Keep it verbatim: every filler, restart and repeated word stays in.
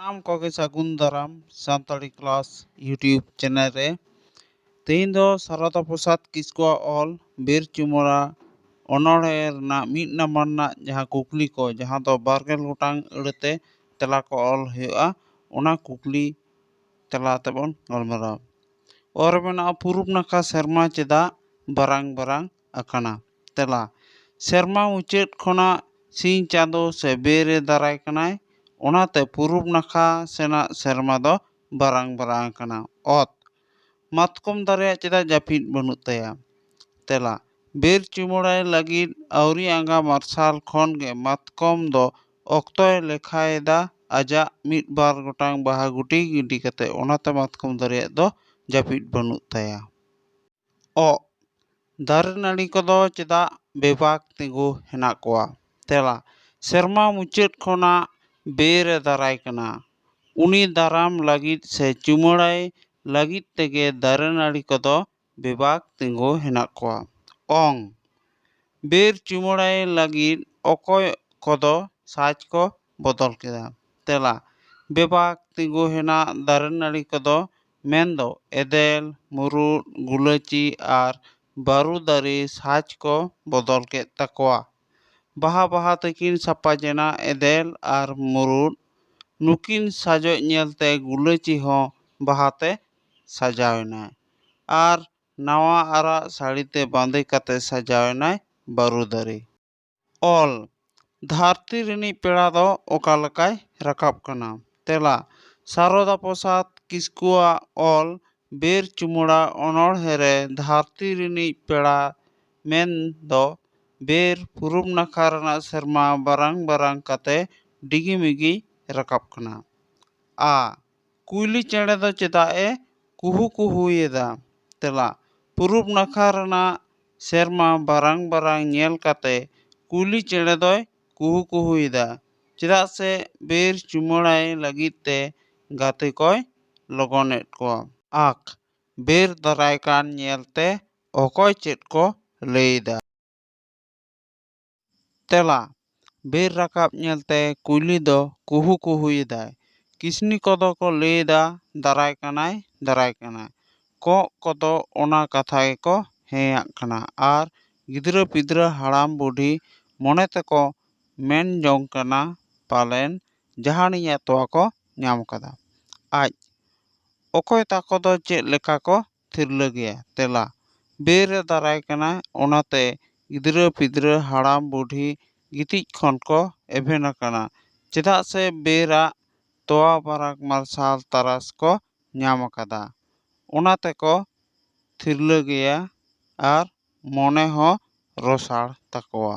ᱥᱟᱱᱟᱢ ᱠᱚᱜᱮ ᱥᱟᱹᱜᱩᱱ ᱫᱟᱨᱟᱢ ᱥᱟᱱᱛᱟᱲᱤ ᱠᱞᱟᱥ YouTube ᱪᱮᱱᱮᱞ ᱨᱮ᱾ ᱛᱮᱦᱮᱧ ᱫᱚ ᱥᱟᱨᱚᱫᱟ ᱯᱨᱚᱥᱟᱫᱽ ᱠᱤᱥᱠᱩᱣᱟᱜ ᱚᱞ ᱵᱤᱨ ᱪᱩᱢᱟᱹᱲᱟ ᱚᱱᱚᱬᱦᱮ ᱨᱮᱱᱟᱜ ᱢᱤᱫ ᱱᱟᱢᱵᱟᱨ ᱨᱮᱱᱟᱜ ᱡᱟᱦᱟᱸ ᱠᱩᱠᱞᱤ ᱠᱚ, ᱡᱟᱦᱟᱸ ᱫᱚ ᱵᱟᱨᱜᱮᱞ ᱜᱚᱴᱟᱝ ᱟᱹᱲᱟᱹ ᱛᱮ ᱛᱮᱞᱟ ᱠᱚ ᱚᱞ ᱦᱩᱭᱩᱜᱼᱟ, ᱚᱱᱟ ᱠᱩᱠᱞᱤ ᱛᱮᱞᱟ ᱛᱮᱵᱚᱱ ᱜᱟᱞᱢᱟᱨᱟᱣᱟ᱾ ᱚᱞ ᱨᱮ ᱢᱮᱱᱟᱜᱼᱟ, ᱯᱩᱨᱩᱵ ᱱᱟᱠᱷᱟ ᱥᱮᱨᱢᱟ ᱪᱮᱫᱟᱜ ᱵᱟᱨᱟᱝ ᱵᱟᱨᱟᱝ ᱟᱠᱟᱱᱟ? ᱛᱮᱞᱟ, ᱥᱮᱨᱢᱟ ᱢᱩᱪᱟᱹᱫ ᱠᱷᱚᱱᱟᱜ ᱥᱤᱧ ᱪᱟᱸᱫᱚ ᱥᱮ ᱵᱮᱨ ᱮ ᱫᱟᱨᱟᱭ ᱠᱟᱱᱟᱭ, ᱚᱱᱟᱛᱮ ᱯᱩᱨᱩᱵ ᱱᱟᱠᱷᱟ ᱥᱮᱱᱟᱜ ᱥᱮᱨᱢᱟ ᱫᱚ ᱵᱟᱨᱟᱝ ᱵᱟᱨᱟᱝ ᱟᱠᱟᱱᱟ᱾ ᱚᱛ, ᱢᱟᱛᱠᱚᱢ ᱫᱟᱨᱮᱭᱟᱜ ᱪᱮᱫᱟᱜ ᱡᱟᱹᱯᱤᱫ ᱵᱟᱹᱱᱩᱜ ᱛᱟᱭᱟ? ᱛᱮᱞᱟ, ᱵᱮᱨ ᱪᱩᱢᱟᱹᱲᱟᱭ ᱞᱟᱹᱜᱤᱫ ᱟᱹᱣᱨᱤ ᱟᱸᱜᱟ ᱢᱟᱨᱥᱟᱞ ᱠᱷᱚᱱ ᱜᱮ ᱢᱟᱛᱠᱚᱢ ᱫᱚ ᱚᱠᱛᱚᱭ ᱞᱮᱠᱷᱟᱭᱮᱫᱟ ᱟᱡᱟᱜ ᱢᱤᱫ ᱵᱟᱨ ᱜᱚᱴᱟᱝ ᱵᱟᱦᱟ ᱜᱩᱴᱤ ᱜᱤᱰᱤ ᱠᱟᱛᱮ, ᱚᱱᱟᱛᱮ ᱢᱟᱛᱠᱚᱢ ᱫᱟᱨᱮᱭᱟᱜ ᱫᱚ ᱡᱟᱹᱯᱤᱫ ᱵᱟᱹᱱᱩᱜ ᱛᱟᱭᱟ᱾ ᱚ, ᱫᱟᱨᱮ ᱱᱟᱹᱲᱤ ᱠᱚᱫᱚ ᱪᱮᱫᱟᱜ ᱵᱮᱵᱟᱠ ᱛᱤᱸᱜᱩ ᱦᱮᱱᱟᱜ ᱠᱚᱣᱟ? ᱛᱮᱞᱟ, ᱥᱮᱨᱢᱟ ᱢᱩᱪᱟᱹᱫ ᱠᱷᱚᱱᱟᱜ ᱵᱮᱨ ᱮ ᱫᱟᱨᱟᱭ ᱠᱟᱱᱟ᱾ ᱩᱱᱤ ᱫᱟᱨᱟᱢ ᱞᱟᱹᱜᱤᱫ ᱥᱮ ᱪᱩᱢᱟᱹᱲᱟᱭ ᱞᱟᱹᱜᱤᱫ ᱛᱮᱜᱮ ᱫᱟᱨᱮ ᱱᱟᱹᱲᱤ ᱠᱚᱫᱚ ᱵᱮᱵᱟᱠ ᱛᱤᱸᱜᱩ ᱦᱮᱱᱟᱜ ᱠᱚᱣᱟ᱾ ᱚᱝ, ᱵᱮᱨ ᱪᱩᱢᱟᱹᱲᱟᱭ ᱞᱟᱹᱜᱤᱫ ᱚᱠᱚᱭ ᱠᱚᱫᱚ ᱥᱟᱡᱽ ᱠᱚ ᱵᱚᱫᱚᱞ ᱠᱮᱫᱟ? ᱛᱮᱞᱟ, ᱵᱮᱵᱟᱠ ᱛᱤᱸᱜᱩ ᱦᱮᱱᱟᱜ ᱫᱟᱨᱮ ᱱᱟᱹᱲᱤ ᱠᱚᱫᱚ ᱢᱮᱱᱫᱚ ᱮᱫᱮᱞ, ᱢᱩᱨᱩᱫ, ᱜᱩᱞᱟᱹᱪᱤ ᱟᱨ ᱵᱟᱹᱨᱩ ᱫᱟᱨᱮ ᱥᱟᱡᱽ ᱠᱚ ᱵᱚᱫᱚᱞ ᱠᱮᱫ ᱛᱟᱠᱚᱣᱟ᱾ ᱵᱟᱦᱟ ᱵᱟᱦᱟ ᱛᱮᱠᱤᱱ ᱥᱟᱯᱟᱡ ᱮᱱᱟ ᱮᱫᱮᱞ ᱟᱨ ᱢᱩᱨᱩᱫ᱾ ᱱᱩᱠᱤᱱ ᱥᱟᱡᱚᱜ ᱧᱮᱞᱛᱮ ᱜᱩᱞᱟᱹᱪᱤ ᱦᱚᱸ ᱵᱟᱦᱟᱛᱮ ᱥᱟᱡᱟᱣ ᱮᱱᱟᱭ ᱟᱨ ᱱᱟᱣᱟ ᱟᱨᱟᱜ ᱥᱟᱹᱲᱤᱛᱮ ᱵᱟᱸᱫᱮ ᱠᱟᱛᱮ ᱥᱟᱡᱟᱣ ᱮᱱᱟᱭ ᱵᱟᱹᱨᱩ ᱫᱟᱨᱮ᱾ ᱚᱞ, ᱫᱷᱟᱹᱨᱛᱤ ᱨᱤᱱᱤᱡ ᱯᱮᱲᱟ ᱫᱚ ᱚᱠᱟ ᱞᱮᱠᱟᱭ ᱨᱟᱠᱟᱵ ᱠᱟᱱᱟ? ᱛᱮᱞᱟ, ᱥᱟᱨᱚᱫᱟ ᱯᱨᱚᱥᱟᱫᱽ ᱠᱤᱥᱠᱩᱣᱟᱜ ᱚᱞ ᱵᱮᱨ ᱪᱩᱢᱟᱹᱲᱟ ᱚᱱᱚᱬᱦᱮ ᱨᱮ ᱫᱷᱟᱹᱨᱛᱤ ᱨᱤᱱᱤᱡ ᱯᱮᱲᱟ ᱢᱮᱱ ᱫᱚ ᱵᱮᱨ ᱯᱩᱨᱩᱵ ᱱᱟᱠᱷᱟ ᱨᱮᱱᱟᱜ ᱥᱮᱨᱢᱟ ᱵᱟᱨᱟᱝ ᱵᱟᱨᱟᱝ ᱠᱟᱛᱮ ᱰᱤᱜᱤ ᱢᱤᱜᱤ ᱨᱟᱠᱟᱵ ᱠᱟᱱᱟ᱾ ᱟ, ᱠᱩᱭᱞᱤ ᱪᱮᱬᱮ ᱫᱚ ᱪᱮᱫᱟᱜ ᱮ ᱠᱩᱦᱩ ᱠᱩᱦᱩᱭᱮᱫᱟ? ᱛᱮᱞᱟ, ᱯᱩᱨᱩᱵ ᱱᱟᱠᱷᱟ ᱨᱮᱱᱟᱜ ᱥᱮᱨᱢᱟ ᱵᱟᱨᱟᱝ ᱵᱟᱨᱟᱝ ᱧᱮᱞ ᱠᱟᱛᱮ ᱠᱩᱭᱞᱤ ᱪᱮᱬᱮ ᱫᱚᱭ ᱠᱩᱦᱩ ᱠᱩᱦᱩᱭᱮᱫᱟ, ᱪᱮᱫᱟᱜ ᱥᱮ ᱵᱮᱨ ᱪᱩᱢᱟᱹᱲᱟᱭ ᱞᱟᱹᱜᱤᱫ ᱛᱮ ᱜᱟᱛᱮ ᱠᱚᱭ ᱞᱚᱜᱚᱱᱮᱫ ᱠᱚᱣᱟ᱾ ᱟᱠ, ᱵᱮᱨ ᱫᱟᱨᱟᱭ ᱠᱟᱱ ᱧᱮᱞᱛᱮ ᱚᱠᱚᱭ ᱪᱮᱫ ᱠᱚ ᱞᱟᱹᱭᱮᱫᱟ? ᱛᱮᱞᱟ, ᱵᱮᱨ ᱨᱟᱠᱟᱵ ᱧᱮᱞᱛᱮ ᱠᱩᱭᱞᱤ ᱫᱚ ᱠᱩᱦᱩ ᱠᱩᱦᱩᱭᱮᱫᱟᱭ, ᱠᱤᱥᱱᱤ ᱠᱚᱫᱚ ᱠᱚ ᱞᱟᱹᱭ ᱮᱫᱟ, "ᱫᱟᱨᱟᱭ ᱠᱟᱱᱟᱭ, ᱫᱟᱨᱟᱭ ᱠᱟᱱᱟᱭ᱾" ᱠᱚᱸᱜ ᱠᱚᱫᱚ ᱚᱱᱟ ᱠᱟᱛᱷᱟ ᱜᱮᱠᱚ ᱦᱮᱸᱭᱟᱜ ᱠᱟᱱᱟ᱾ ᱟᱨ ᱜᱤᱫᱽᱨᱟᱹ ᱯᱤᱫᱽᱨᱟᱹ ᱦᱟᱲᱟᱢ ᱵᱩᱰᱷᱤ ᱢᱚᱱᱮ ᱛᱮᱠᱚ ᱢᱮᱱ ᱡᱚᱝ ᱠᱟᱱᱟ, "ᱯᱟᱞᱮᱱ ᱡᱟᱦᱟᱱᱤᱡᱟᱜ ᱛᱚᱣᱟ ᱠᱚ ᱧᱟᱢ ᱠᱟᱫᱟ᱾" ᱟᱡ ᱚᱠᱚᱭ ᱛᱟᱠᱚ ᱫᱚ ᱪᱮᱫ ᱞᱮᱠᱟ ᱠᱚ ᱛᱤᱨᱞᱟᱹ ᱜᱮᱭᱟ? ᱛᱮᱞᱟ: ᱵᱮᱨ ᱮ ᱫᱟᱨᱟᱭ ᱠᱟᱱᱟ, ᱚᱱᱟᱛᱮ ᱜᱤᱫᱽᱨᱟᱹ ᱯᱤᱫᱽᱨᱟᱹ ᱦᱟᱲᱟᱢ ᱵᱩᱰᱷᱤ ᱜᱤᱛᱤᱡ ᱠᱷᱚᱱ ᱠᱚ ᱮᱵᱷᱮᱱ ᱟᱠᱟᱱᱟ, ᱪᱮᱫᱟᱜ ᱥᱮ ᱵᱮᱨᱟᱜ ᱛᱚᱣᱟ ᱵᱟᱨᱟᱠ ᱢᱟᱨᱥᱟᱞ ᱛᱟᱨᱟᱥ ᱠᱚ ᱧᱟᱢ ᱟᱠᱟᱫᱟ᱾ ᱚᱱᱟ ᱛᱮᱠᱚ ᱛᱤᱨᱞᱟᱹ ᱜᱮᱭᱟ ᱟᱨ ᱢᱚᱱᱮ ᱦᱚᱸ ᱨᱚᱥᱟᱲ ᱛᱟᱠᱚᱣᱟ᱾